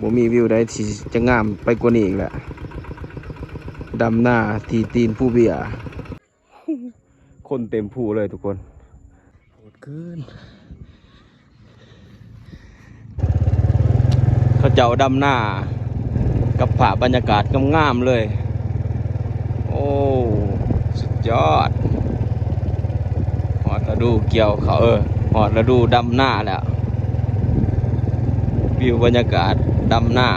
ບໍ່ມີວິວໃດທີ່ຈະງາມໄປກວ່ານີ້ອີກແລ້ວ. ດຳນາທີ່ຕີນພູເບ້ຍ. ຄົນເຕັມພູເລີຍທຸກຄົນ. ໂຫດເກີນ. ເຂົາເຈົ້າດຳນາກັບພາບບັນຍາກາດງາມໆເລີຍ. ໂອ້ ສຸດຍອດ. ຮອດລະດູກ່ຽວເຂົ້າ ເອີ ຮອດລະດູດຳນາແລ້ວ. ວິວບັນຍາກາດດຳນາ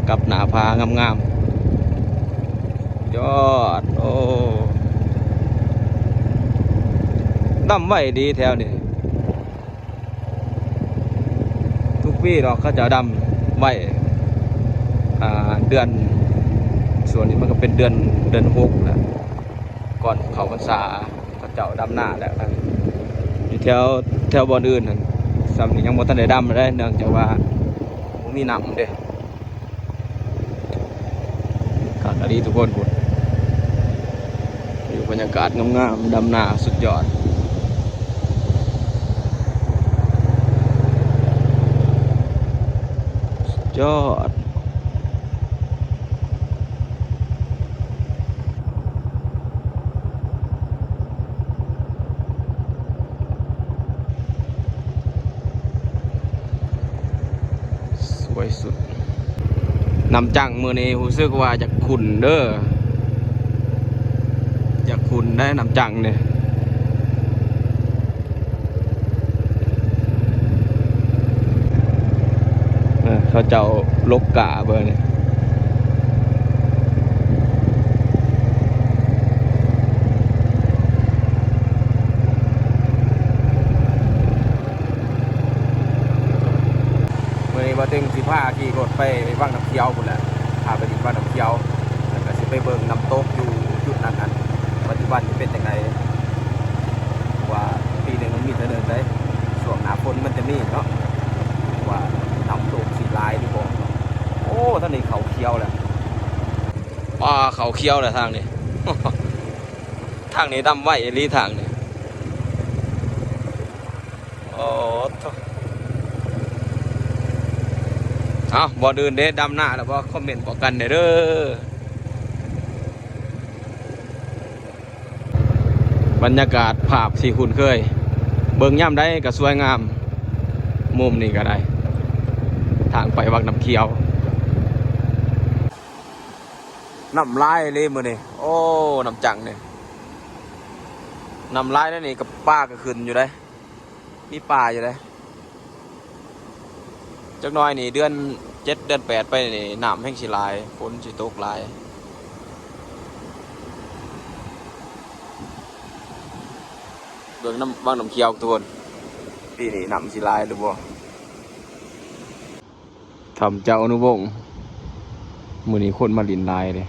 ກັບໜ້າຜາງາມໆ. ຍອດ ໂອ້ ດຳໄວດີແຖວນີ້ ທຸກປີດອກເຂົາເຈົ້າດຳໄວ. ອ່າ ເດືອນ ຊ່ວງນີ້ມັນກໍເປັນເດືອນ ເດືອນຫົກແລ້ວ ກ່ອນເຂົ້າພັນສາ ເຂົາເຈົ້າດຳນາແລ້ວ. ຢູ່ແຖວ ແຖວບ່ອນອື່ນຫັ້ນ ຊ່ຳນີ້ຍັງບໍ່ທັນໄດ້ດຳເດ້ ເນື່ອງຈາກວ່າບໍ່ມີນ້ຳເດ້. ຄັກອີ່ຫຼີທຸກຄົນ ພຸ້ນ ວິວບັນຍາກາດງາມໆ ດຳນາສຸດຍອດ ສຸດຍອດ. ສວຍສຸດ. ນ້ຳຈັງມື້ນີ້ຮູ້ສຶກວ່າຈະຂຸ່ນເດີ ຈະຂຸ່ນໄດ໋ນ້ຳຈັງນີ້. ເອີ ເຂົາເຈົ້າຫຼົກກ້າເບິ່ງນີ້. ມື້ນີ້ບ່າວເຕັງຊິພາຂີ່ລົດໄປວັງນ້ຳຂຽວພຸ້ນແຫຼະ ພາໄປຫຼິ້ນວັງນ້ຳຂຽວ ແລ້ວກໍຊິໄປເບິ່ງນ້ຳຕົກຢູ່ຈຸດນັ້ນຫັ້ນ ປັດຈຸບັນຊິເປັນຈັ່ງໃດ ເພາະວ່າປີໜຶ່ງມັນມີເທື່ອໜຶ່ງເດ້ ຊ່ວງໜ້າຝົນມັນຈະມີເນາະ ວ່ານ້ຳຕົກຊິຫຼາຍຫຼືບໍ່ເນາະ. ໂອ້ ທາງນີ້ເຂົ້າຂຽວແລ້ວ ປ້າ ເຂົ້າຂຽວແລ້ວທາງນີ້ ທາງນີ້ດຳໄວອີ່ຫຼີທາງນີ້. ໂອ້ໂທ້ ເອົ້າ ບ່ອນອື່ນເດ້ ດຳນາແລ້ວບໍ່ ຄອມເມັນບອກກັນແດ່ເດີ. ບັນຍາກາດພາບທີ່ຄຸ້ນເຄີຍ ເບິ່ງຍາມໃດກໍສວຍງາມ ມຸມນີ້ກໍໄດ້ ທາງໄປວັງນ້ຳຂຽວ. ນ້ຳຫຼາຍເລີຍມື້ນີ້ ໂອ້ ນ້ຳຈັງນີ້ ນ້ຳຫຼາຍແນວນີ້ກໍປາກໍຂຶ້ນຢູ່ເດ້ ມີປາຢູ່ເດ້. ຈັກໜ່ອຍນີ້ເດືອນເຈັດເດືອນແປດໄປນີ້ ນ້ຳແຮ່ງຊິຫຼາຍ ຝົນຊິຕົກຫຼາຍ. ເບິ່ງນ້ຳ ວັງນ້ຳຂຽວທຸກຄົນ ປີນີ້ນ້ຳຊິຫຼາຍຫຼືບໍ່. ຖ້ຳເຈົ້າອະນຸວົງ ມື້ນີ້ຄົນມາຫຼິ້ນຫຼາຍເດ້.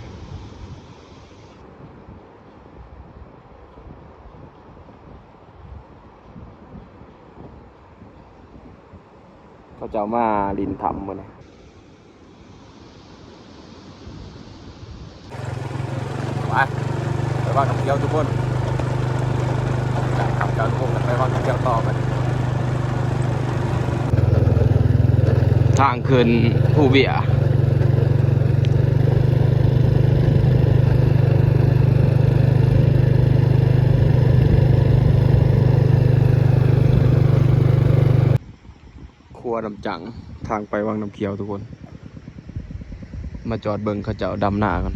ເຂົາເຈົ້າມາຫຼິ້ນຖ້ຳມື້ນີ້ ໄປ ໄປວັງນ້ຳຂຽວທຸກຄົນ ຈາກຖ້ຳເຈົ້າອະນຸວົງ ໄປວັງນ້ຳຂຽວຕໍ່ໄປ. ທາງຂຶ້ນພູເບ້ຍ ຂົວນ້ຳຈັງ ທາງໄປວັງນ້ຳຂຽວທຸກຄົນ ມາຈອດເບິ່ງເຂົາເຈົ້າດຳນາກ່ອນ.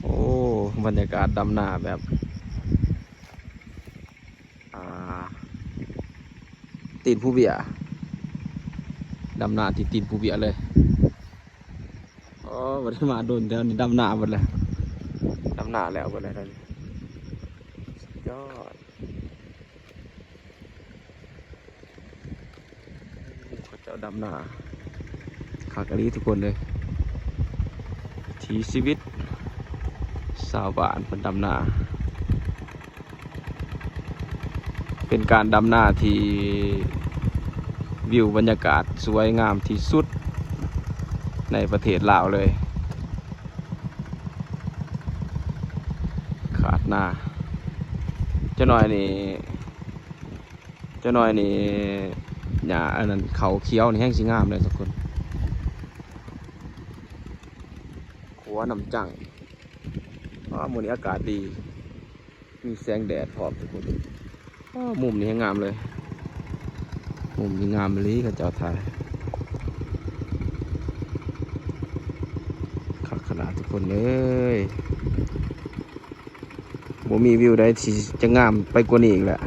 ໂອ້ ບັນຍາກາດດຳນາແບບ ອ່າ ຕີນພູເບ້ຍ ດຳນາທີ່ຕີນພູເບ້ຍເລີຍ. ໂອ້ ບໍ່ໄດ້ມາດົນແລ້ວນີ້ ດຳນາເບິດແລ້ວ ດຳນາແລ້ວເບິດແລ້ວ ສຸດຍອດ. ເຂົາເຈົ້າດຳນາ ຄັກອີ່ຫຼີທຸກຄົນເອີຍ ວິຖີຊີວິດຊາວບ້ານເພິ່ນດຳນາ ເປັນການດຳນາທີ່ວິວບັນຍາກາດສວຍງາມທີ່ສຸດໃນປະເທດລາວເລີຍ. ຂາດນາ ຈັກໜ້ອຍນີ້ ຈັກໜ້ອຍນີ້ ຫຍ້າອັນນັ້ນ ເຂົ້າຂຽວນີ້ແຮງຊິງາມເລີຍທຸກຄົນ. ຂົວນ້ຳຈັ້ງ. ອ້າ ມື້ນີ້ອາກາດດີ ມີແສງແດດພ້ອມທຸກຄົນ. ອ້າ ມຸມນີ້ແຮງງາມເລີຍ ມຸມນີ້ງາມອີ່ຫຼີ ເຂົາເຈົ້າຖ່າຍ ຄັກຂະໜາດທຸກຄົນເອີຍ. ບໍ່ມີວິວໃດທີ່ຈະງາມໄປກວ່ານີ້ອີກແລ້ວ.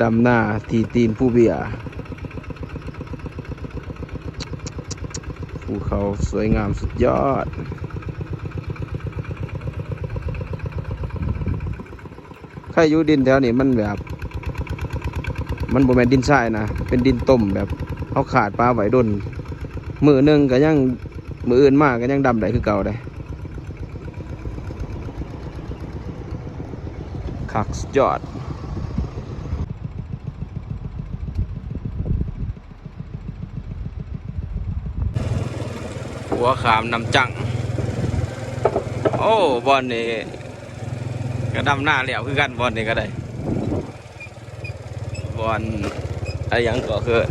ດຳນາທີ່ຕີນພູເບ້ຍ ພູເຂົາສວຍງາມສຸດຍອດ. ໃຄຢູ່ດິນແຖວນີ້ມັນແບບ ມັນບໍ່ແມ່ນດິນຊາຍນະ ເປັນດິນຕົມ ແບບເຮົາຂາດປາໄວ້ດົນ ມື້ໜຶ່ງກໍຍັງ ມື້ອື່ນມາກໍຍັງດຳໄດ້ຄືເກົ່າເດ້. ຄັກສຸດຍອດ. ຂົວຂ້າມນ້ຳຈັ້ງ. ໂອ້ ບ່ອນນີ້ກໍດຳນາແລ້ວຄືກັນ ບ່ອນນີ້ກໍໄດ້. ບ່ອນ ອະຫຍັງກໍເອີ້ນ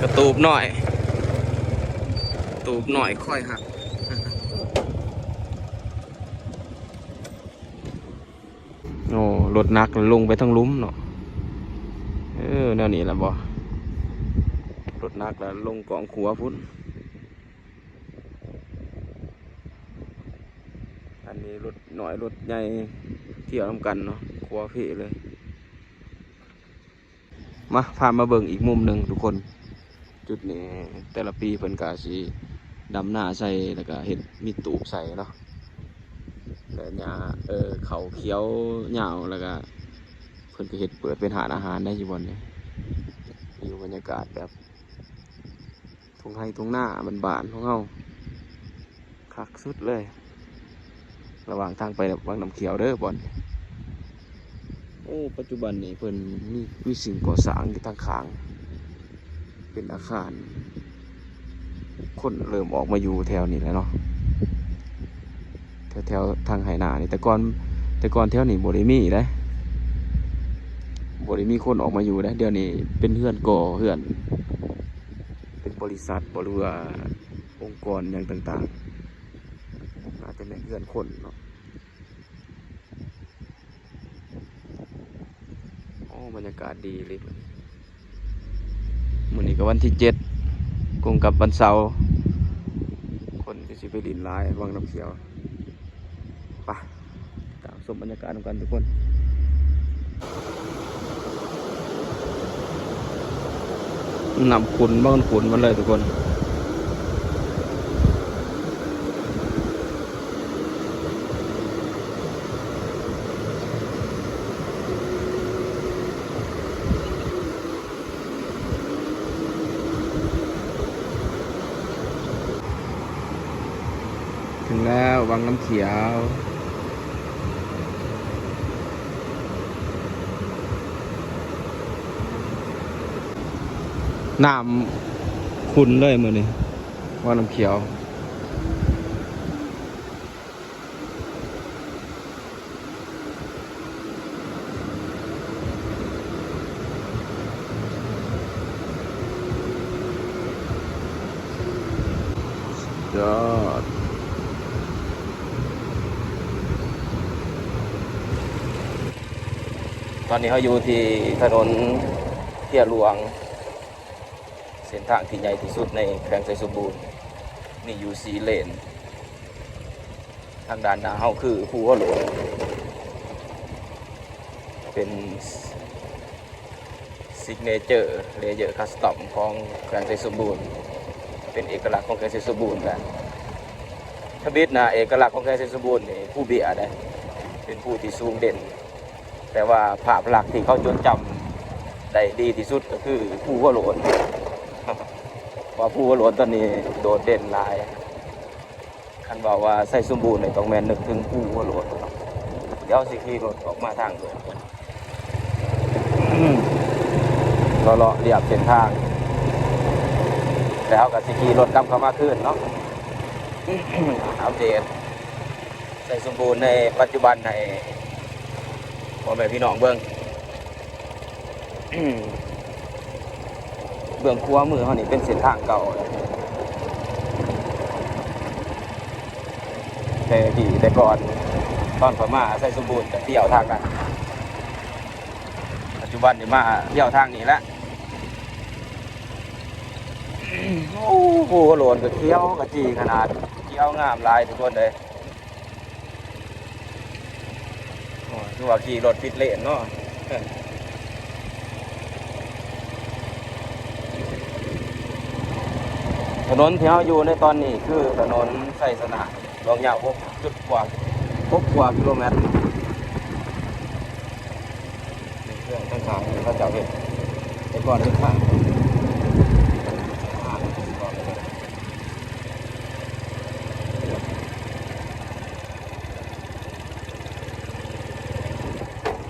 ກະຕູບນ້ອຍ ຕູບນ້ອຍຄອຍຮັກ. ໂອ້ ລົດໜັກລົງໄປທາງລຸ່ມເນາະ. ເອີ ແນວນີ້ລະບໍ ລົດໜັກລະລົງກອງຂົວພຸ້ນ. ອັນນີ້ລົດນ້ອຍລົດໃຫຍ່ທ່ຽວນຳກັນເນາະ ຂົວເພເລີຍ. ມາ ພາມາເບິ່ງອີກມຸມໜຶ່ງທຸກຄົນ. ຈຸດນີ້ແຕ່ລະປີເພິ່ນກະຊິດຳນາໃສ່ ແລ້ວກະເຮັດມີຕູບໃສ່ເນາະ ແລ້ວຫຍ້າ ເອີ ເຂົ້າຂຽວຍາວ ແລ້ວກະເພິ່ນກະເຮັດເປີດເປັນຮ້ານອາຫານໄດ້ຢູ່ບ່ອນນີ້ ຢູ່ບັນຍາກາດແບບ ທົ່ງໄຮ່ທົ່ງນາບ້ານໆຂອງເຮົາ ຄັກສຸດເລີຍ ລະຫວ່າງທາງໄປວັງນ້ຳຂຽວເດີບ່ອນ. ໂອ້ ປັດຈຸບັນນີ້ເພິ່ນມີ ມີສິ່ງກໍ່ສ້າງຢູ່ທາງຂ້າງ ເປັນອາຄານ ຄົນເລີ່ມອອກມາຢູ່ແຖວນີ້ແລ້ວເນາະ ແຖວໆທາງໄຮ່ນານີ້. ແຕ່ກ່ອນ ແຕ່ກ່ອນແຖວນີ້ບໍ່ໄດ້ມີເດ້ ບໍ່ໄດ້ມີຄົນອອກມາຢູ່ເດ້. ດຽວນີ້ເປັນເຮືອນກໍ່ເຮືອນ ເປັນບໍລິສັດບໍ ຫຼືວ່າອົງກອນຫຍັງຕ່າງໆ ອາດຈະແມ່ນເຮືອນຄົນເນາະ. ໂອ້ ບັນຍາກາດດີເລີຍ ມື້ນີ້ກໍວັນທີເຈັດ ກົງກັບວັນເສົາ ຄົນກໍຊິໄປຫຼິ້ນຫຼາຍວັງນ້ຳຂຽວ. ໄປ ຕາມຊົມບັນຍາກາດນຳກັນທຸກຄົນ. ນ້ຳຂຸນ ມັນຂຸນມັນເລີຍທຸກຄົນ. ເຖິງແລ້ວວັງນ້ຳຂຽວ ນ້ຳຂຸ້ນເລີຍມື້ນີ້ ວັງນ້ຳຂຽວ. ສຸດຍອດ. ຕອນນີ້ເຮົາຢູ່ທີ່ຖະໜົນເພຍຫຼວງ ເສັ້ນທາງທີ່ໃຫຍ່ທີ່ສຸດໃນແຂວງໄຊສົມບູນ ມີຢູ່ສີ່ເລນ. ທາງດ້ານໜ້າເຮົາຄືພູຫົວໂລ້ນ ເປັນ signature layer custom ຂອງແຂວງໄຊສົມບູນ ເປັນເອກະລັກຂອງແຂວງໄຊສົມບູນ. ແລະ ທຳອິດນະ ເອກະລັກຂອງແຂວງໄຊສົມບູນນີ້ ພູເບ້ຍເດ້ ເປັນພູທີ່ສູງເດັ່ນ. ແຕ່ວ່າພາບລັກທີ່ເຂົາຈົດຈຳໄດ້ດີທີ່ສຸດກໍຄືພູຫົວໂລ້ນ ວ່າພູຫົວໂລ້ນຕອນນີ້ໂດດເດັ່ນຫຼາຍ. ຄັນເວົ້າວ່າໄຊສົມບູນນີ້ ຕ້ອງແມ່ນນຶກເຖິງພູຫົວໂລ້ນ. ດຽວເຮົາຊິຂີ່ລົດອອກມາທາງເດີມ ເລາະໆລຽບເສັ້ນທາງ ແລ້ວເຮົາກໍຊິຂີ່ລົດກັບເຂົ້າມາຄືນເນາະ ອັບເດດ ໄຊສົມບູນໃນປັດຈຸບັນໃຫ້ພໍ່ແມ່ພີ່ນ້ອງເບິ່ງ. ເບື້ອງຂວາມືເຮົານີ້ເປັນເສັ້ນທາງເກົ່າ ແຕ່ກີ້ແຕ່ກ່ອນ ຕອນຂ້ອຍມາໄຊສົມບູນກະລ້ຽວທາງນັ້ນ ປັດຈຸບັນນີ້ມາລ້ຽວທາງນີ້ແຫຼະ. ໂອ້ໂຫ ໂລນກໍຂຽວຂະຈີຂະໜາດ ຂຽວງາມຫຼາຍທຸກຄົນເອີຍ. ໂອ້ຍ ຄືວ່າຂີ່ລົດຜິດເລນເນາະ. ຖະໜົນທີ່ເຮົາຢູ່ໃນຕອນນີ້ຄືຖະໜົນໄຊຊະນະ ລວງຍາວຫົກຈຸດກວ່າ ຫົກກວ່າກິໂລແມັດ. ເຄື່ອງຕ່າງໆ ເຂົາເຈົ້າເຮັດ ແຕ່ກ່ອນເປັນທາງ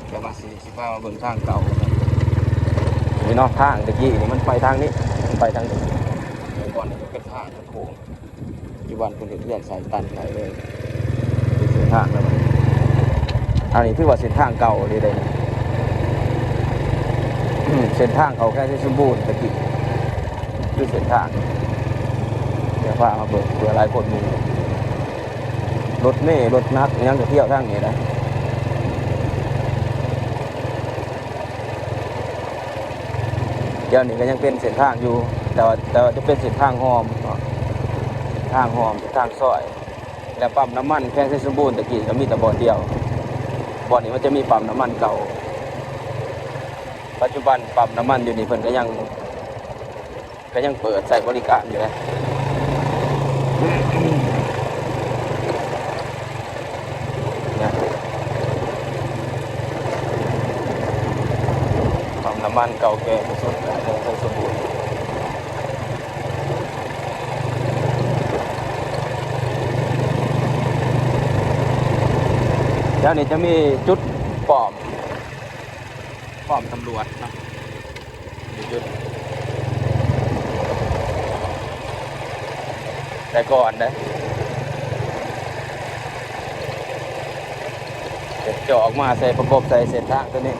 ແຕ່ວ່າຊິ ຊິພາມາເບິ່ງທາງເກົ່າ ນີ້ເນາະ. ທາງແຕ່ກີ້ນີ້ມັນໄປທາງນີ້ ມັນໄປທາງນີ້ ແຕ່ກ່ອນເປັນທາງໂຄ້ງ ປັດຈຸບັນເພິ່ນເຮັດເຮືອນໃສ່ຕັນໄປເລີຍ ເປັນເສັ້ນທາງແລ້ວ. ອັນນີ້ຖືວ່າເສັ້ນທາງເກົ່າເລີຍເດ້ ເສັ້ນທາງເຂົ້າແຂວງໄຊສົມບູນແຕ່ກີ້ ຄືເສັ້ນທາງ ດຽວພາມາເບິ່ງ ເພື່ອຫຼາຍຄົນມີລົດເມ ລົດໜັກຫຍັງກໍທ່ຽວທາງນີ້ນະ. ດຽວນີ້ກໍຍັງເປັນເສັ້ນທາງຢູ່ ແຕ່ວ່າ ແຕ່ວ່າຈະເປັນເສັ້ນທາງຮ່ອມເນາະ ທາງຮ່ອມ ທາງຊອຍ ແລະ ປ້ຳນ້ຳມັນແຂວງໄຊສົມບູນແຕ່ກີ້ກໍມີແຕ່ບ່ອນດຽວ ບ່ອນນີ້ມັນຈະມີປ້ຳນ້ຳມັນເກົ່າ. ປັດຈຸບັນປ້ຳນ້ຳມັນຢູ່ນີ້ເພິ່ນກໍຍັງ ກໍຍັງເປີດໃຊ້ບໍລິການຢູ່ເດ້ ປ້ຳນ້ຳມັນເກົ່າແກ່ທີ່ສຸດໃນເມືອງໄຊສົມບູນ. ແຖວນີ້ຈະມີຈຸດປ້ອມ ປ້ອມຕຳຫຼວດເນາະ ຢູ່ຈຸດ ແຕ່ກ່ອນເດ້ ຈະອອກມາໃສ່ ປະກົບໃສ່ເສັ້ນທາງຕົວນີ້.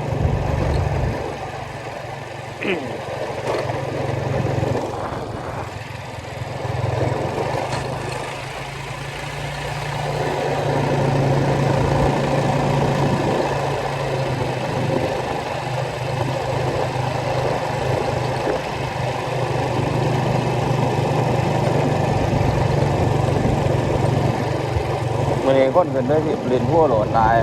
ມື້ນີ້ຄົນຂຶ້ນໄປຫຼິ້ນຫົວໂຫຼດຫຼາຍ.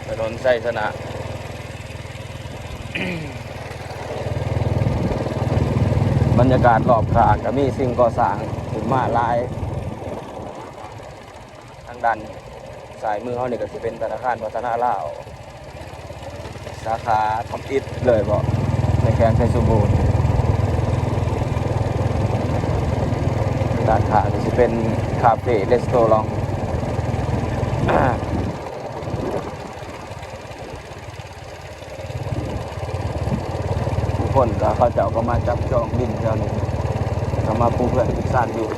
ຖະໜົນໄຊຊະນະ ບັນຍາກາດລອບຂ້າງກໍມີສິ່ງກໍ່ສ້າງຂຶ້ນມາຫຼາຍ. ທາງດ້ານຊ້າຍມືເຮົານີ້ກໍຊິເປັນທະນາຄານພັດທະນາລາວ ສາຂາທຳອິດເລີຍເບາະ ໃນແຂວງໄຊສົມບູນ. ດ້ານຂ້າງນີ້ຊິເປັນຄາເຟ ເຣສໂຕຣອງ. ຜູ້ຄົນກໍ ເຂົາເຈົ້າກໍມາຈັບຈອງດິນແຖວນີ້ ກໍມາປູກເຮືອນປູກຊານຢູ່.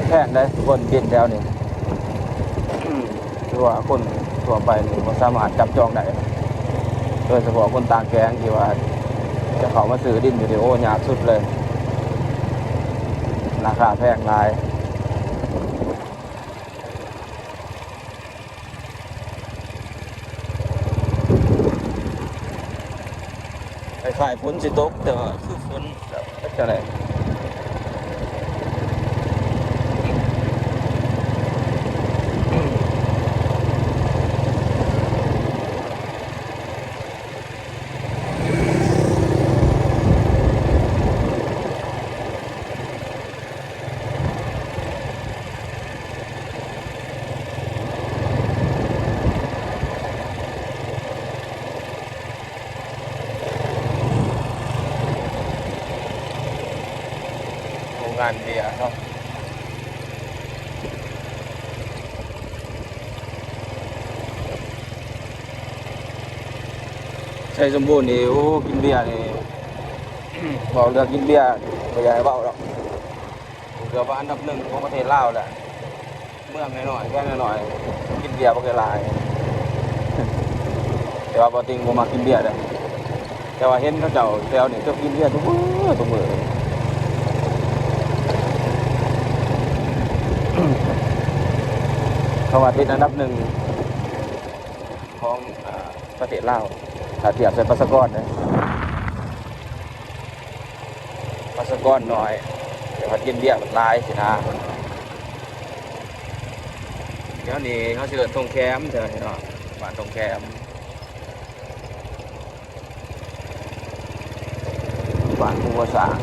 ແພງເດ້ທຸກຄົນ ດິນແຖວນີ້ ຄືວ່າຄົນທົ່ວໄປນີ້ບໍ່ສາມາດຈັບຈອງໄດ້ ໂດຍສະເພາະຄົນຕ່າງແຂວງທີ່ວ່າຈະເຂົ້າມາຊື້ດິນຢູ່ນີ້ ໂອ້ ຍາກສຸດເລີຍ ລາຄາແພງຫຼາຍ. ຄ້າຍໆຝົນຊິຕົກ ແຕ່ວ່າຄືຝົນແບບຈັກແນວ. ໄຊສົມບູນນີ້ ໂອ້ ກິນເບຍນີ້ ເວົ້າເລື່ອງກິນເບຍບໍ່ຢາກໃຫ້ເວົ້າດອກ. ເກືອບວ່າອັນດັບໜຶ່ງຂອງປະເທດລາວແຫຼະ. ເມືອງນ້ອຍໆ ແຂວງນ້ອຍໆ ກິນເບຍບໍ່ຄ່ອຍຫຼາຍ. ແຕ່ວ່າບໍ່ຕິງບໍ່ມັກກິນເບຍເດ້. ແຕ່ວ່າເຫັນເຂົາເຈົ້າແຖວນີ້ເຈົ້າກິນເບຍທຸກມື້ ທຸກມື້. ເພາະວ່າຕິດອັນດັບໜຶ່ງຂອງ ອ່າ ປະເທດລາວ ຖ້າທຽບໃສ່ປະຊາກອນເດ້. ປະຊາກອນໜ້ອຍ ແຕ່ວ່າກິນເບຍມັນຫຼາຍຊີ້ນະ. ແຖວນີ້ເຮົາຊິເອີ້ນທົ່ງແຄມ ແຖວນີ້ເນາະ ບ້ານທົ່ງແຄມ ບ້ານພູບໍ່ສ້າງ.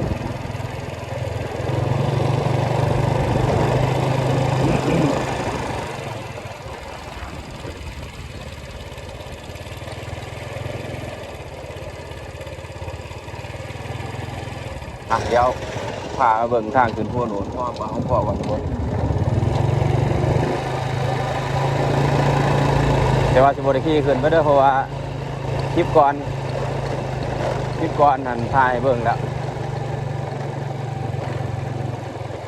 ອ່ະ ດຽວພາໄປເບິ່ງທາງຂຶ້ນພູໂນນ ເພາະວ່າເຮົາພໍ້ກ່ອນທຸກຄົນ. ແຕ່ວ່າຊິບໍ່ໄດ້ຂີ່ຂຶ້ນໄປເດີ ເພາະວ່າຄລິບກ່ອນ ຄລິບກ່ອນຫັ້ນຖ່າຍໃຫ້ເບິ່ງແລ້ວ.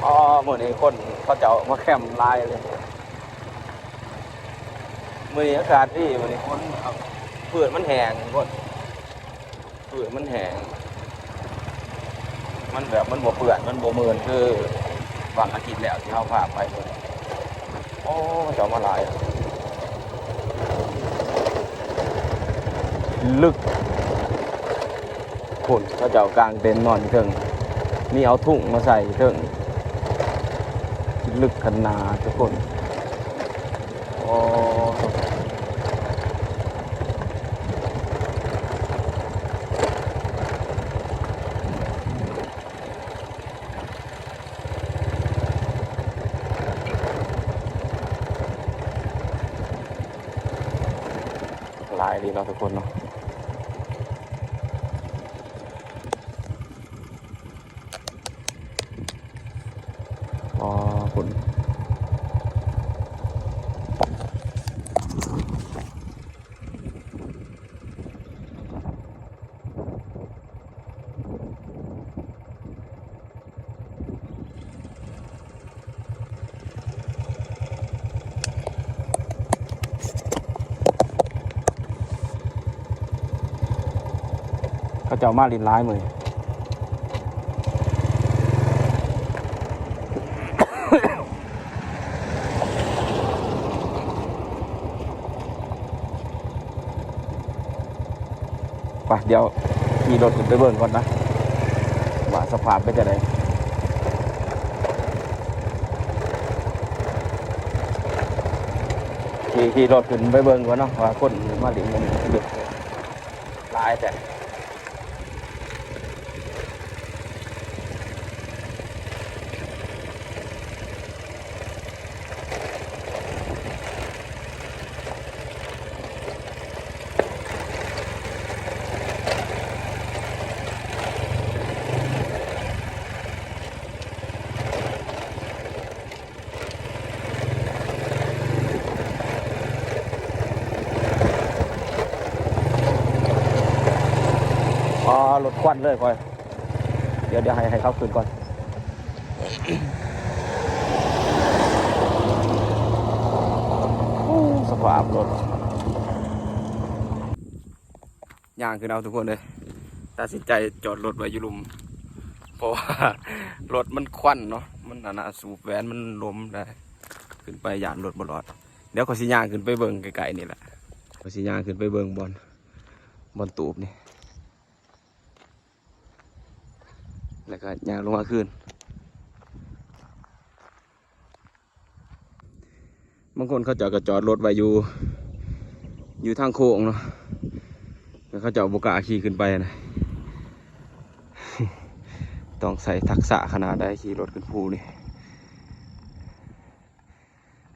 ອໍ ມື້ນີ້ຄົນເຂົາເຈົ້າມາແຄມຫຼາຍເລີຍ. ມື້ນີ້ອາກາດດີ ມື້ນີ້ຝົນ ພື້ນມັນແຫ້ງ ຄົນ ພື້ນມັນແຫ້ງ ມັນແບບມັນບໍ່ເປື້ອນ ມັນບໍ່ມື່ນຄືບາງອາທິດແລ້ວທີ່ເຮົາພາໄປ. ໂອ້ ເຈົ້າມາຫຼາຍ ລຶກ. ພຸ້ນ ເຂົາເຈົ້າກາງເຕັນນອນຢູ່ເທິງ ມີເອົາທຸງມາໃສ່ເທິງ ລຶກຂະໜາດທຸກຄົນ. ໂອ້ ຫຼາຍດີເນາະທຸກຄົນເນາະ. ອໍ ພຸ້ນ ເຂົາເຈົ້າມາຫຼິ້ນຫຼາຍມື້ນີ້. ໄປ ດຽວຂີ່ລົດຂຶ້ນໄປເບິ່ງກ່ອນນະ ວ່າສະພາບເປັນຈັ່ງໃດ. ຂີ່ ຂີ່ລົດຂຶ້ນໄປເບິ່ງກ່ອນເນາະ ວ່າຄົນມາຫຼິ້ນກັນຫຼາຍແທ້. ອໍ ລົດຄວັນເລີຍຂ້ອຍ. ດຽວ ດຽວໃຫ້ ໃຫ້ເຂົາຂຶ້ນກ່ອນ. ໂອ້ ສະພາບລົດ ຍ່າງຂຶ້ນເອົາທຸກຄົນເອີຍ. ຕັດສິນໃຈຈອດລົດໄວ້ຢູ່ລຸ່ມ ເພາະວ່າລົດມັນຄວັນເນາະ ມັນອັນນ່າ ສູບແຫວນ ມັນລົມໄດ໋ ຂຶ້ນໄປຢ້ານລົດບໍ່ລອດ. ດຽວຂ້ອຍຊິຍ່າງຂຶ້ນໄປເບິ່ງໃກ້ໆນີ້ແຫຼະ ຂ້ອຍຊິຍ່າງຂຶ້ນໄປເບິ່ງບ່ອນ ບ່ອນຕູບນີ້ ແລ້ວກໍຍ່າງລົງມາຄືນ. ບາງຄົນເຂົາເຈົ້າກໍຈອດລົດໄວ້ຢູ່ ຢູ່ທາງໂຄ້ງເນາະ ແຕ່ເຂົາເຈົ້າບໍ່ກ້າຂີ່ຂຶ້ນໄປນະ. ຕ້ອງໃຊ້ທັກສະຂະໜາດໃດຂີ່ລົດຂຶ້ນພູນີ້.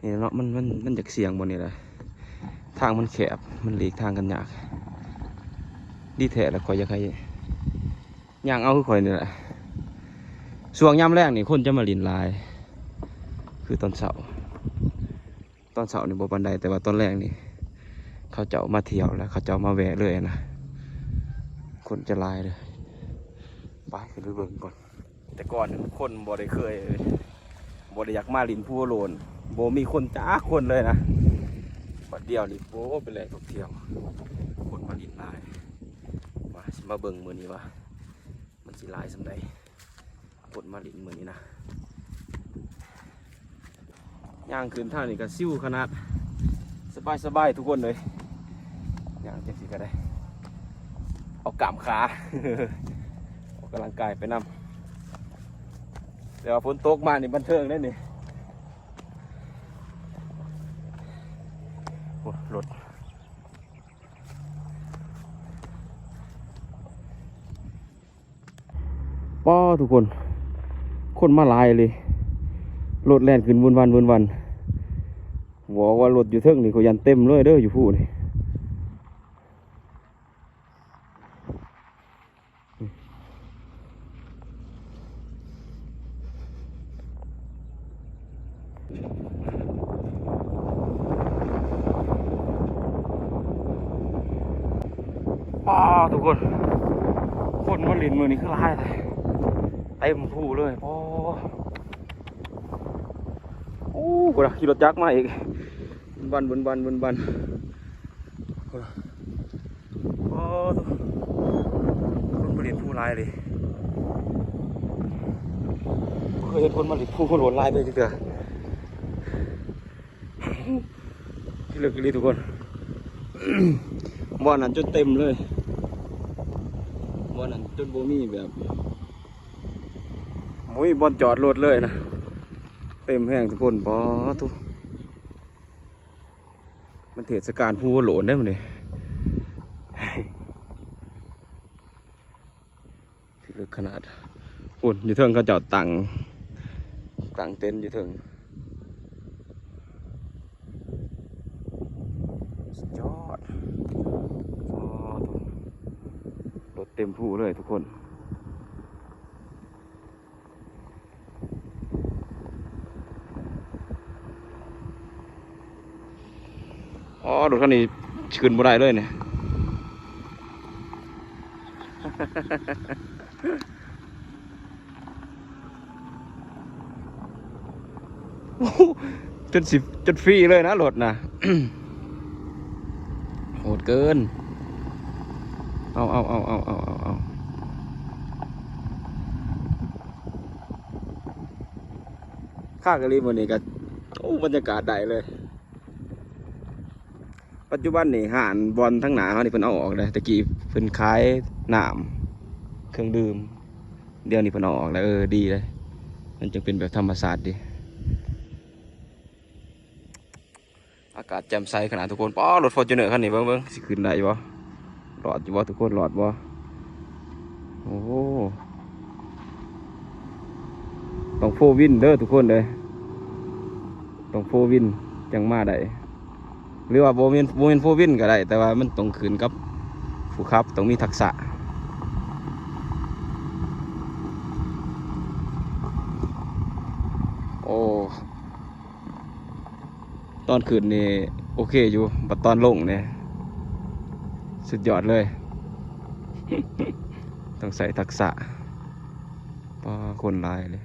ນີ້ເນາະ ມັນ ມັນ ມັນຢາກສ່ຽງບ່ອນນີ້ແຫຼະ ທາງມັນແຄບ ມັນຫຼີກທາງກັນຍາກ. ດີແທ້ລະ ຂ້ອຍຢາກໃຫ້ຍ່າງເອົາຄືຂ້ອຍນີ້ແຫຼະ. ຊ່ວງຍາມແລງນີ້ຄົນຈະມາຫຼິ້ນຫຼາຍ ຄືຕອນເຊົ້າ ຕອນເຊົ້ານີ້ບໍ່ປານໃດ ແຕ່ວ່າຕອນແລງນີ້ເຂົາເຈົ້າມາທ່ຽວ ແລ້ວເຂົາເຈົ້າມາແວ່ເລີຍນະ. ຄົນຈະຫຼາຍເດີ. ໄປ ຂຶ້ນໄປເບິ່ງກ່ອນ. ແຕ່ກ່ອນຄົນບໍ່ໄດ້ເຄີຍ ບໍ່ໄດ້ຢາກມາຫຼິ້ນພູໂລ້ນ ບໍ່ມີຄົນຈັກຄົນເລີຍນະ. ບັດດຽວນີ້ ໂອ້ ເປັນແຫຼ່ງທ່ອງທ່ຽວ ຄົນມາຫຼິ້ນຫຼາຍ. ມາ ຊິມາເບິ່ງມື້ນີ້ວ່າ ມັນຊິຫຼາຍສ່ຳໃດ ຄົນມາຫຼິ້ນມື້ນີ້ນະ. ຍ່າງຂຶ້ນທາງນີ້ກໍຊິວຂະໜາດ ສະບາຍໆ ທຸກຄົນເອີຍ. ຍ່າງຈັ່ງຊີ້ກໍໄດ້ ເອົາກ້າມຂາ ອອກກຳລັງກາຍໄປນຳ. ແຕ່ວ່າຝົນຕົກມານີ້ບັນເທີງເດ້ນີ້. ໂອ້ ລົດ ປ້າ ທຸກຄົນ ຄົນມາຫຼາຍເລີຍ ລົດແລ່ນຂຶ້ນວືນວັນ ວືນວັນ. ເວົ້າວ່າລົດຢູ່ເທິງນີ້ ຂ້ອຍຢ້ານເຕັມເລີຍເດີ ຢູ່ພູນີ້. ປ້າ ທຸກຄົນ ຄົນມາຫຼິ້ນມື້ນີ້ຄືຫຼາຍແທ້ ເຕັມພູເລີຍ. ໂອ້ ໂອ້ ພຸ້ນນະ ຂີ່ລົດຈັກມາອີກ ວືນວັນ ວືນວັນ ວືນວັນ. ໂອ້ ຄົນມາຫຼິ້ນພູຫຼາຍເລີຍ ບໍ່ເຄີຍເຫັນຄົນມາຫຼິ້ນພູໂລ້ນຫຼາຍເລີຍຈັກເທື່ອ. ພິລຶກອີ່ຫຼີທຸກຄົນ ບ່ອນນັ້ນຈົນເຕັມເລີຍ ບ່ອນນັ້ນຈົນບໍ່ມີແບບ ບໍ່ມີບ່ອນຈອດລົດເລີຍນະ ເຕັມແຮງທຸກຄົນ. ປ້າ ໂທ້ ມັນເທດສະການພູໂລ້ນເດ້ມື້ນີ້ ພິລຶກຂະໜາດ. ພຸ້ນ ຢູ່ເທິງເຂົາເຈົ້າຕັ້ງ ຕັ້ງເຕັນຢູ່ເທິງ ສຸດຍອດ. ອໍ ໂທ້ ລົດເຕັມພູເລີຍທຸກຄົນ. ອໍ ລົດຄັນນີ້ຂຶ້ນບໍ່ໄດ້ເລີຍນີ້ ໂອ້ໂຫ ຈົນຊິ ຈົນຟຣີເລີຍນະລົດນະ ໂຫດເກີນ. ເອົາ ເອົາ ເອົາ ເອົາ ເອົາ ເອົາ ເອົາ ຄັກອີ່ຫຼີມື້ນີ້ກໍ ໂອ້ ບັນຍາກາດໄດ້ເລີຍ. ປັດຈຸບັນນີ້ຮ້ານບ່ອນທາງໜ້າເຮົານີ້ເພິ່ນເອົາອອກແລ້ວ ແຕ່ກີ້ເພິ່ນຂາຍນ້ຳ ເຄື່ອງດື່ມ ດຽວນີ້ເພິ່ນເອົາອອກແລ້ວ. ເອີ ດີເລີຍ ມັນຈຶ່ງເປັນແບບທຳມະຊາດດີ. ອາກາດແຈ່ມໃສຂະໜາດທຸກຄົນ. ປ້າ ລົດຟໍຈູນເນີຄັນນີ້ ເບິ່ງ ເບິ່ງ ຊິຂຶ້ນໄດ້ບໍ່? ລອດຢູ່ບໍ່ທຸກຄົນ? ລອດບໍ່? ໂອ້ ຕ້ອງໂຟວິນເດີທຸກຄົນເດີ ຕ້ອງໂຟວິນຈັ່ງມາໄດ້ ຫຼືວ່າບໍ່ແມ່ນ ບໍ່ແມ່ນໂຟວິນກໍໄດ້ ແຕ່ວ່າມັນຕ້ອງຂຶ້ນກັບຜູ້ຂັບ ຕ້ອງມີທັກສະ. ໂອ້ ຕອນຂຶ້ນນີ້ໂອເຄຢູ່ ບັດຕອນລົງນີ້ສຸດຍອດເລີຍ ຕ້ອງໃຊ້ທັກສະ. ປ້າ ຄົນຫຼາຍເລີຍ.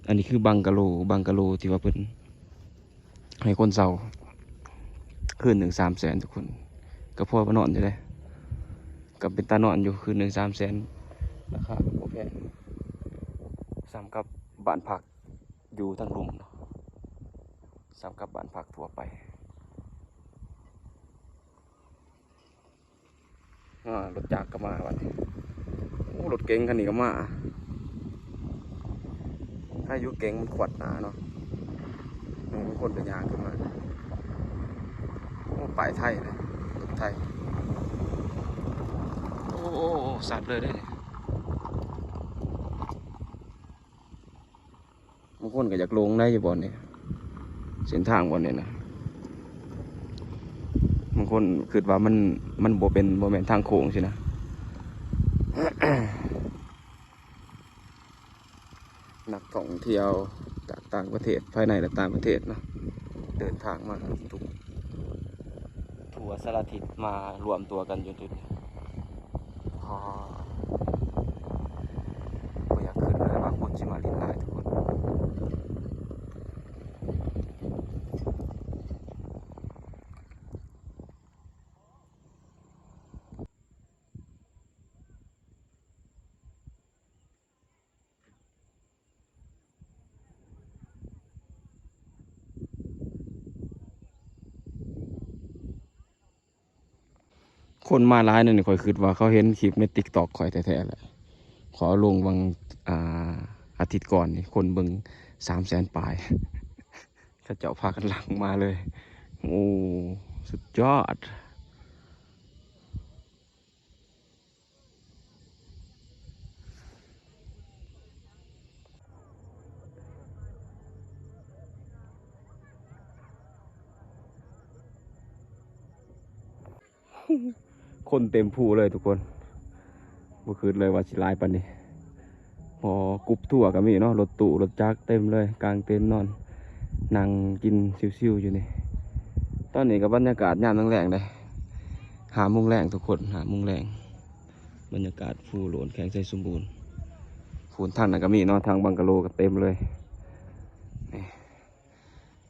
ອັນນີ້ຄືບັງກະໂລ ບັງກະໂລທີ່ວ່າເພິ່ນ ໃຫ້ຄົນເຊົ່າຄືນໜຶ່ງສາມແສນທຸກຄົນ ກໍພໍນອນຢູ່ເດ້ ກໍເປັນຕານອນຢູ່ ຄືນໜຶ່ງສາມແສນ ລາຄາກໍບໍ່ແພງ ສ່ຳກັບບ້ານພັກຢູ່ທາງລຸ່ມເນາະ ສ່ຳກັບບ້ານພັກທົ່ວໄປ. ອ່າ ລົດຈັກກໍມາບັດນີ້. ໂອ້ ລົດເກັງຄັນນີ້ກໍມາ. ໃຜຢູ່ເກັງມັນຂວັດໜ້າເນາະ. ນີ້ບາງຄົນກໍຍ່າງຂຶ້ນມາ. ໂອ້ ປ້າຍໄທນະ ລົດໄທ. ໂອ້ ໂອ້ ໂອ້ ສັດເລີຍເດ້ນີ້. ບາງຄົນກໍຢາກລົງໄດ້ຢູ່ບ່ອນນີ້ ເສັ້ນທາງບ່ອນນີ້ນະ. ບາງຄົນຄິດວ່າມັນ ມັນບໍ່ເປັນ ບໍ່ແມ່ນທາງໂຄ້ງຊີ້ນະ. ນັກທ່ອງທ່ຽວຈາກຕ່າງປະເທດ ພາຍໃນ ແລະ ຕ່າງປະເທດເນາະ ເດີນທາງມາທຸກ ສາລະທິດມາລວມຕົວກັນຢູ່ຈຸດນີ້. ອໍ ບໍ່ຢາກຄິດເລີຍວ່າຄົນຊິມາຫຼິ້ນຫຼາຍທຸກຄົນ. ຄົນມາຫຼາຍແນວນີ້ ຂ້ອຍຄິດວ່າເຂົາເຫັນຄລິບໃນຕິກຕັອກຂ້ອຍແທ້ໆແຫຼະ. ຂ້ອຍເອົາລົງຫວ່າງ ອ່າ ອາທິດກ່ອນນີ້ ຄົນເບິ່ງສາມແສນປາຍ ເຂົາເຈົ້າພາກັນຫຼັ່ງມາເລີຍ. ໂອ້ ສຸດຍອດ. ຄົນເຕັມພູເລີຍທຸກຄົນ ບໍ່ຄິດເລີຍວ່າຊິຫຼາຍປານນີ້. ຫໍ ກຣຸບທົວກໍມີເນາະ ລົດຕູ້ລົດຈັກເຕັມເລີຍ ກາງເຕັນນອນ ນັ່ງກິນຊິວໆຢູ່ນີ້. ຕອນນີ້ກໍບັນຍາກາດຍາມແລງໆເດ້ ຫ້າໂມງແລງທຸກຄົນ ຫ້າໂມງແລງ. ບັນຍາກາດພູໂຫຼນ ແຂວງໄຊສົມບູນ. ພູທາງນັ້ນກໍມີເນາະ ທາງບັງກະໂລກໍເຕັມເລີຍ. ນີ້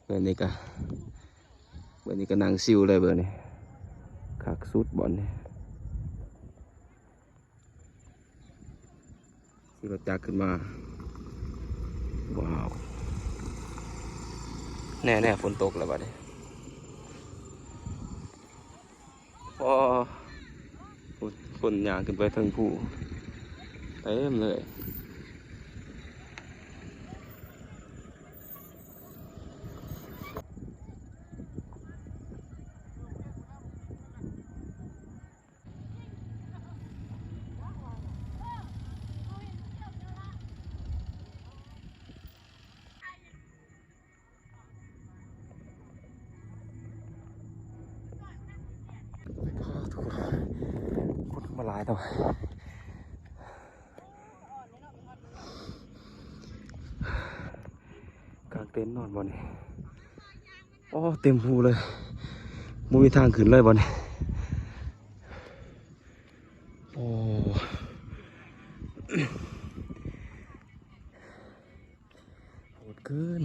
ເບິ່ງນີ້ກໍ ເບິ່ງນີ້ກໍນັ່ງຊິວເລີຍ ເບິ່ງນີ້ ຄັກສຸດບ່ອນນີ້. ຂີ່ລົດຈັກຂຶ້ນມາ ວ້າວ ແນ່ໆ ຝົນຕົກແລ້ວບັດນີ້. ອໍ ຄົນຍ່າງຂຶ້ນໄປເທິງພູເຕັມເລີຍ. ທຸກຄົນ ຄົນມາຫຼາຍເນາະ ກາງເຕັນນອນບ່ອນນີ້. ອໍ ເຕັມພູເລີຍ ບໍ່ມີທາງຂຶ້ນເລີຍບ່ອນນີ້. ໂອ້ ໂຫດເກີນ.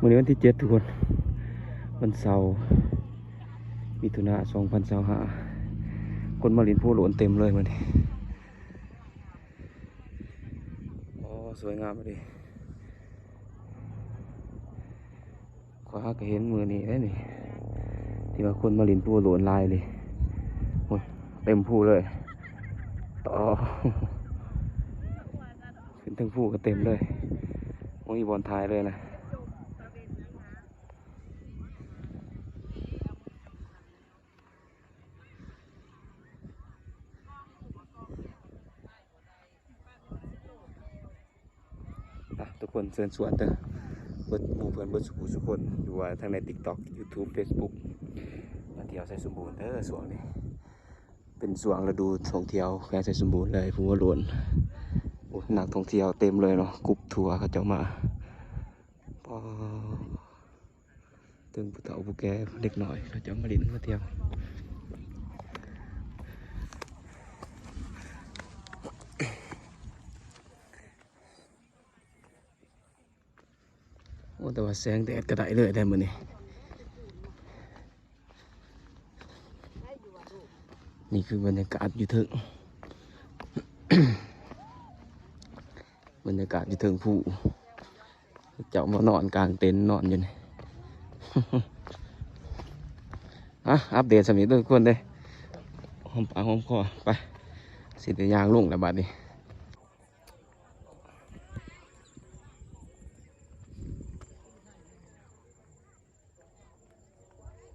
ມື້ນີ້ວັນທີເຈັດທຸກຄົນ ວັນເສົາ ມິຖຸນາ ສອງພັນຊາວຫ້າ ຄົນມາຫຼິ້ນພູໂຫຼນເຕັມເລີຍມື້ນີ້. ໂອ້ ສວຍງາມອີ່ຫຼີ. ຂ້ອຍຫາກະເຫັນມື້ນີ້ເດ້ນີ້ ທີ່ວ່າຄົນມາຫຼິ້ນພູໂຫຼນຫຼາຍອີ່ຫຼີ. ໂອ້ຍ ເຕັມພູເລີຍ ຕໍ່ ຂຶ້ນເທິງພູກໍເຕັມເລີຍ ບໍ່ມີບ່ອນຖ່າຍເລີຍນະ. ອ່ະ ທຸກຄົນເຊີນຊວນເດີ ເບິດໝູ່ເພື່ອນເບິດສູ່ຜູ້ສູ່ຄົນ ຫຼືວ່າທັງໃນຕິກຕັອກ ຢູທູບ ເຟສບຸກ ມາທ່ຽວໄຊສົມບູນເດີ. ຊ່ວງນີ້ເປັນຊ່ວງລະດູທ່ອງທ່ຽວແຂວງໄຊສົມບູນເລີຍ ພູໂຫຼນ. ໂອ້ ນັກທ່ອງທ່ຽວເຕັມເລີຍເນາະ ກຣຸບທົວເຂົາເຈົ້າມາ ປາ ເຖິງຜູ້ເຖົ້າຜູ້ແກ່ ເດັກນ້ອຍ ເຂົາເຈົ້າມາຫຼິ້ນມາທ່ຽວ. ໂອ້ ແຕ່ວ່າແສງແດດກໍໄດ້ເລີຍແທ້ມື້ນີ້. ນີ້ຄືບັນຍາກາດຢູ່ເທິງ ບັນຍາກາດຢູ່ເທິງພູ ເຈົ້າມານອນກາງເຕັນນອນຢູ່ນີ້. ອ່ະ ອັບເດດສ່ຳນີ້ເດີທຸກຄົນເດີ ຫອມປາກຫອມຄໍ ໄປ ຊິໄດ້ຍ່າງລົງແລ້ວບາດນີ້.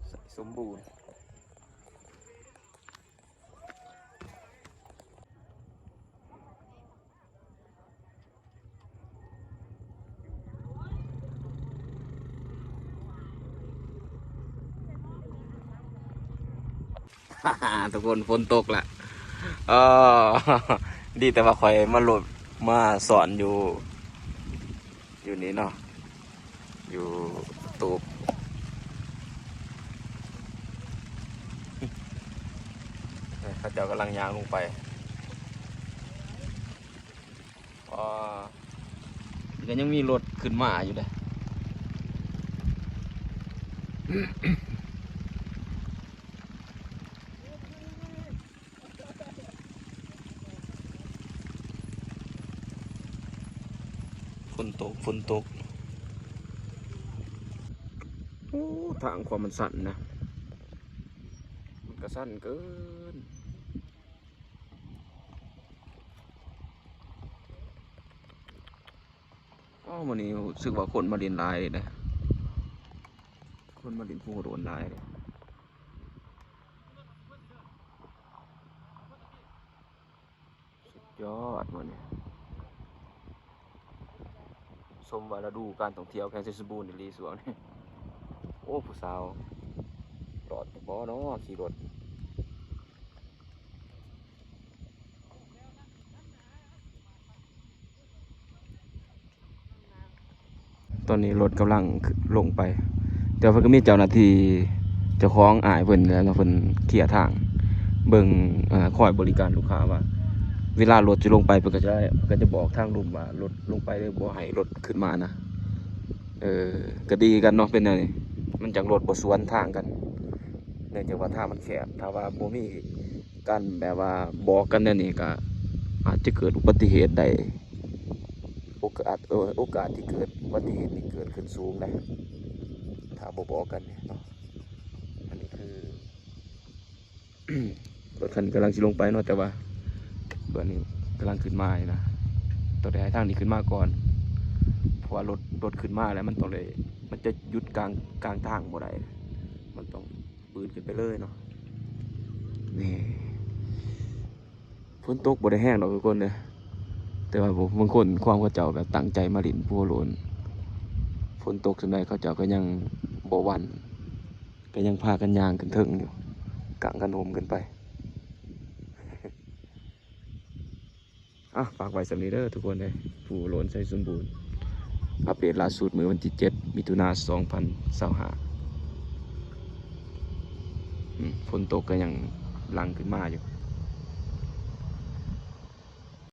ໄຊສົມບູນ ທຸກຄົນ ຝົນຕົກລະ ເອີ ດີແຕ່ວ່າຂ້ອຍມາໂຫຼດ ມາຊ້ອນຢູ່ ຢູ່ນີ້ເນາະ ຢູ່ຕູບ ເຂົາເຈົ້າກຳລັງຍ່າງລົງໄປ. ອໍ ກໍຍັງມີລົດຂຶ້ນມາຢູ່ເດ້. ຝົນຕົກ ຝົນຕົກ. ໂອ້ ທາງຂວາມັນຊັນນະ ມັນກະຊັນເກີນ. ອໍ ມື້ນີ້ຮູ້ສຶກວ່າຄົນມາຫຼິ້ນຫຼາຍເດ້ ຄົນມາຫຼິ້ນພູໂດນຫຼາຍເດ້. ສຸດຍອດມື້ນີ້ ສົມວ່າລະດູການທ່ອງທ່ຽວແຂວງໄຊສົມບູນອີ່ຫຼີຊ່ວງນີ້. ໂອ້ ຜູ້ສາວລອດບໍ່ເນາະ ຂີ່ລົດ. ຕອນນີ້ລົດກຳລັງລົງໄປ ແຕ່ວ່າເພິ່ນກໍມີເຈົ້າໜ້າທີ່ ເຈົ້າຂອງອ້າຍເພິ່ນແຫຼະເນາະ ເພິ່ນເຄຍທາງ ເບິ່ງ ເອີ ຄອຍບໍລິການລູກຄ້າວ່າ ເວລາລົດຈະລົງໄປ ເພິ່ນກໍຈະ ເພິ່ນກໍຈະບອກທາງລຸ່ມວ່າລົດລົງໄປເດີ ບໍ່ໃຫ້ລົດຂຶ້ນມານະ. ເອີ ກໍດີກັນເນາະ ເປັນແນວນີ້ ມັນຈັ່ງລົດບໍ່ສວນທາງກັນ ເນື່ອງຈາກວ່າທາງມັນແຄບ. ຖ້າວ່າບໍ່ມີ ການແບບວ່າບອກກັນແນວນີ້ ກໍອາດຈະເກີດອຸບັດຕິເຫດໄດ້ ໂອກາດ ເອີ ໂອກາດທີ່ເກີດອຸບັດຕິເຫດນີ້ເກີດຂຶ້ນສູງເດ້ ຖ້າບໍ່ບອກກັນເນາະ. ອັນນີ້ຄື ລົດຄັນກຳລັງຊິລົງໄປເນາະ ແຕ່ວ່າເພິ່ນນີ້ກຳລັງຂຶ້ນມານີ້ນະ ຕ້ອງໄດ້ໃຫ້ທາງນີ້ຂຶ້ນມາກ່ອນ ເພາະວ່າລົດ ລົດຂຶ້ນມາແລ້ວມັນຕ້ອງໄດ້ ມັນຈະຢຸດກາງ ກາງທາງບໍ່ໄດ້ ມັນຕ້ອງ ປືດຂຶ້ນໄປເລີຍເນາະ. ນີ້ ຝົນຕົກບໍ່ໄດ້ແຮງດອກທຸກຄົນເດີ ແຕ່ວ່າບາງຄົນຄວາມເຂົາເຈົ້າແບບຕັ້ງໃຈມາຫຼິ້ນພູໂລນ ຝົນຕົກສ່ຳໃດເຂົາເຈົ້າກໍຍັງບໍ່ຫວັ່ນ ກໍຍັງພາກັນຍ່າງຂຶ້ນເທິງຢູ່ ກາງກັນຮົ່ມຂຶ້ນໄປ. ອ່ະ ຝາກໄວ້ສ່ຳນີ້ເດີທຸກຄົນເດີ ພູໂລນໄຊສົມບູນ ອັບເດດລ່າສຸດມື້ວັນທີເຈັດ ມິຖຸນາ ສອງພັນຊາວຫ້າ. ອືມ ຝົນຕົກກໍຍັງຫຼັ່ງຂຶ້ນມາຢູ່.